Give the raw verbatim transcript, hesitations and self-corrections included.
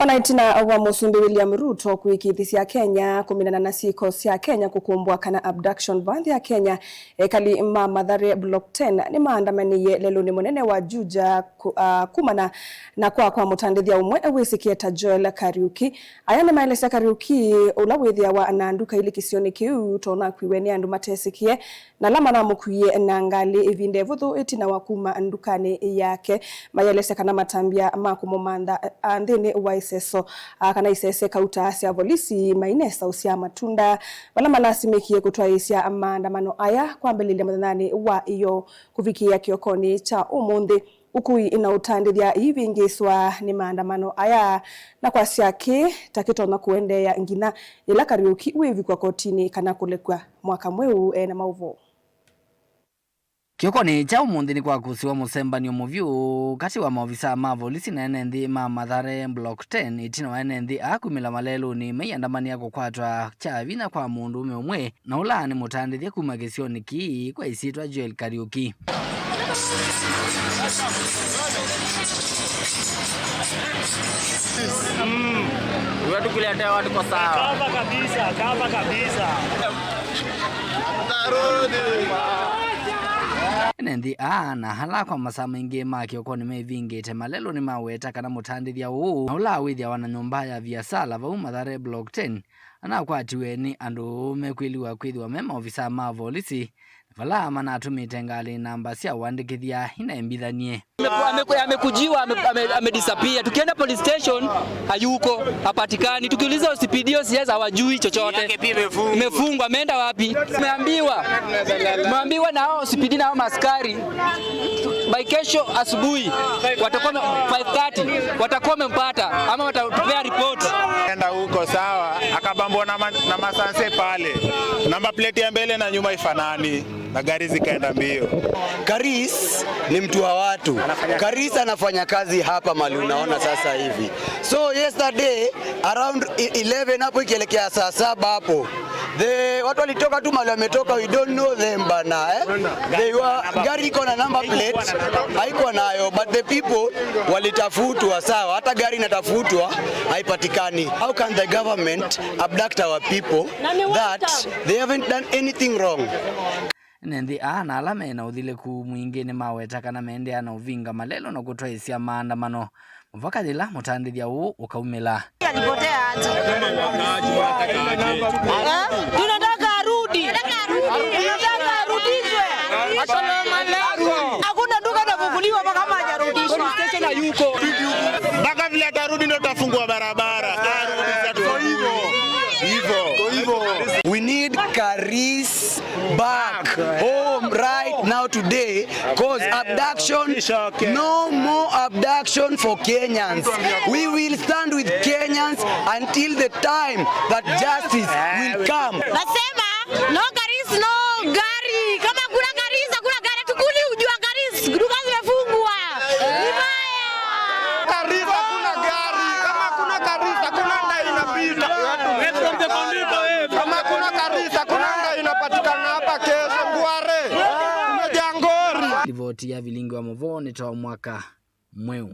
Na ĩtina wa Mũsumbĩ William Ruto kũĩkĩĩthya Kenya kũminana na syĩko sya Kenya kũkũmbwa kana abduction va nthĩ ya Kenya, ekali ma Mathare Block ten nĩmaandamanĩie lelũnĩ mũnene wa Juja ku-, ah, kumana na kwaa kwa mũtandĩthya ũmwe wĩsĩkĩe ta Joel Kariuki. Aya nĩmaelesya Kariuki, ũla wĩthĩawa na nduka ilĩ kĩsionĩ kĩu, tonakuiwe nĩ andũ matesĩkĩe, na ala manamũkuie na ngalĩ ĩvinda ĩvũthũ ĩtina wa kuma ndukanĩ yake. Mayelesya kana matambya ma kũmũmantha, a, nthĩnĩ wa iseso, a, kana isese kauta sya volisi mainesa ũsya matunda, vala malasimĩkie kũtwaĩĩsya maandamano aya kwambĩlĩlya mũthenyanĩ wa ĩyoo kũvikĩĩa kĩokonĩ kya ũmũnthĩ. Ũkui na ũtandĩthya iivĩngĩĩswa nĩ maandamano aya, na kwasya kĩĩ ta kĩtonya kũendeea nginya yĩla Kariuki wĩvikwa kotinĩ kana kũlekw'a mwaka mweũ e na maũvoo. Kĩokonĩ kya ũmũnthĩ nĩkwakũsiwa mũsembanio mũvyũ katĩ wa maovisaa ma volisi na ene nthĩ ma Mathare Block ten, ĩtina wa ene nthĩ aa kumĩla malelũnĩ maiandamanĩa kũkwatwa kya vinya kwa mũndũũme ũmwe, na ũla nĩ mũtandĩthya kuma kĩsionĩ kĩĩ kwa ĩsyĩtwa Joel Kariuki. Mm. Wewe tukuletea watu kwa sawa. Kava kabisa, kava kabisa. Ene nthĩ aa na ala kwa masaa maingĩ ma kĩoko nĩmevingĩte malelũnĩ maweta kana mũtandĩthya ũũ, na ũla wĩthĩawa na nyũmba ya viasala vau Mathare Block ten, anakwatiwe nĩ andũ mekwĩliwa kwĩthĩwa me maovisaa ma volisi, na vala manatũmĩte ngalĩ namba sya ũandĩkĩthya inembithanie. Ameku-, ameku-, amekujiwa, ame-, ame-, amedisappear. Tukienda police station, hayuko, hapatikani. Tukiuliza O C P D, O C S hawajui chochote. Yake pia imefungwa. Imefungwa, ameenda wapi? Tumeambiwa. Tumeambiwa na hao O C P D na hao maskari, by kesho asubuhi, watakuwa wame-, five thirty, watakuwa wamempata, ama watatupea report. Enda huko, sawa, akabambwa na ma-, na masanse pale. Namba plate ya mbele na nyuma ifanani, na gari zikaenda mbio. Karis ni mtu wa watu. Karis anafanya kazi hapa mali unaona sasa hivi. So yesterday around e-, eleven hapo ikielekea saa saba hapo, the watu walitoka tu mali wametoka, we don't know them bana, eh? They were, gari iko na number plate, haikuwa nayo, but the people walitafutwa, sawa, hata gari inatafutwa, haipatikani. How can the government abduct our people that they haven't done anything wrong? Ene nthĩ aa na ala me na ũthilĩku mwingĩ nĩmaweta kana meendeea na ũvinga malelũ na kũtwaĩĩsya maandamano mũvaka yĩla mũtandĩthya ũũ ũkaumĩla. Alipotea aje? Eh? Tunataka arudi. Tunataka arudishwe. Hakuna duka itafunguliwa mpaka kama hajarudishwa. Mpaka vile atarudi ndio tutafungua barabara. Hivyo. Hivyo. We need Karis back home right now today, cause abduction, no more abduction for Kenyans. We will stand with Kenyans until the time that justice will come. Nasema, no Karis, no gari. Kama kuna Karis, hakuna gari. Tukuli ujua Karis, duka zimefungwa. Ni mbaya. Karis, hakuna gari. Kama kuna Karis, hakuna ndai inapita. Kama kuna Karis, hakuna ndai inapatikana hapa kesho. Ngware. Kumejaa ngori. Livoti ya vilingi wa mũvoo nĩ ta mwaka mweũ.